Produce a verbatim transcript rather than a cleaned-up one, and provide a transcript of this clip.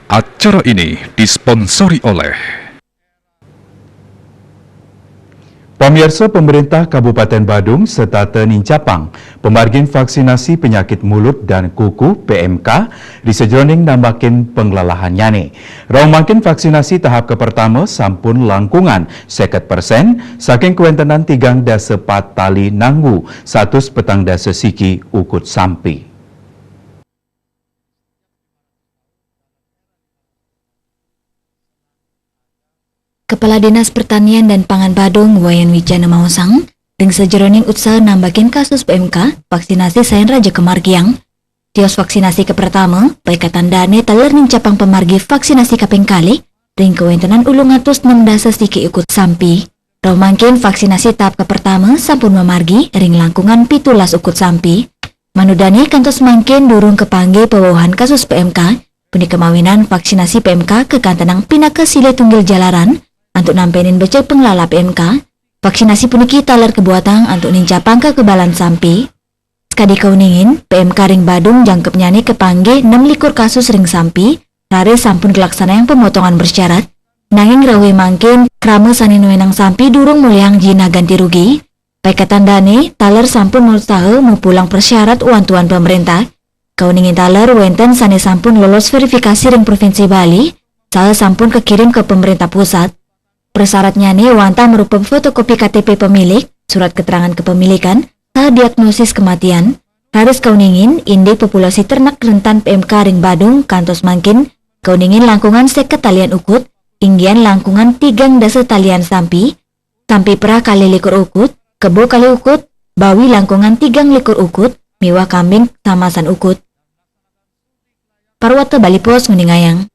Acara ini disponsori oleh Pamiarsa, pemerintah Kabupaten Badung setata nincapang pemargin vaksinasi penyakit mulut dan kuku P M K di sajeroning nambakin penglelahannyane. Rauh mangkin vaksinasi tahap kapertama sampun langkungan seket persen saking kawentenan tigang dasa pat tali nanggu satus petang dasa siki ukud sampi. Kepala Dinas Pertanian dan Pangan Badung, Wayan Wijana maosang, ring sajeroning utsaha nambakin kasus P M K, vaksinasi sayan raja kamargiang. Tios vaksinasi kapertama, Paikatan Dane taler nincapang pamargi vaksinasi kaping kalih, ring kawentenan ulung atus nem dasa siki ukud sampi. Rauh mangkin vaksinasi tahap kapertama sampun mamargi ring langkungan pitulas ukud sampi. Manut dane kantos mangkin durung kapanggih pawauhan kasus P M K, punika mawinan vaksinasi P M K kakantenang pinaka silih tunggil jalaran antuk nampenin becik penglala P M K. Vaksinasi puniki taler kabuatang antuk nincapang kakebalan sampi. Sakadi kauningin, P M K ring Badung jangkepnyane kapanggih nem likur kasus ring sampi, raris sampun kalaksanayang pemotongan bersyarat, nanging rauh mangkin krama sane nuenang sampi durung molihang jinah ganti rugi. Paikatan dane taler sampun mautsaha mupulang persyarat wantuan pemerintah. Kauningin taler wenten sane sampun lolos verifikasi ring Provinsi Bali, saha sampun kakirim ka pemerintah pusat. Persyaratnyane wantah marupa fotokopi K T P pemilik, surat keterangan kepemilikan, saha diagnosis kematian. Raris kauningin, indik populasi ternak rentan P M K ring Badung kantos mangkin kauningin langkungan seket talian ukud, inggian langkungan tigang dasa talian sampi, sampi perah kalih likur ukud, kebo kalih ukud, bawi langkungan tigang likur ukud, miwah kambing samasan ukud. Parwata Bali Post nguningayang.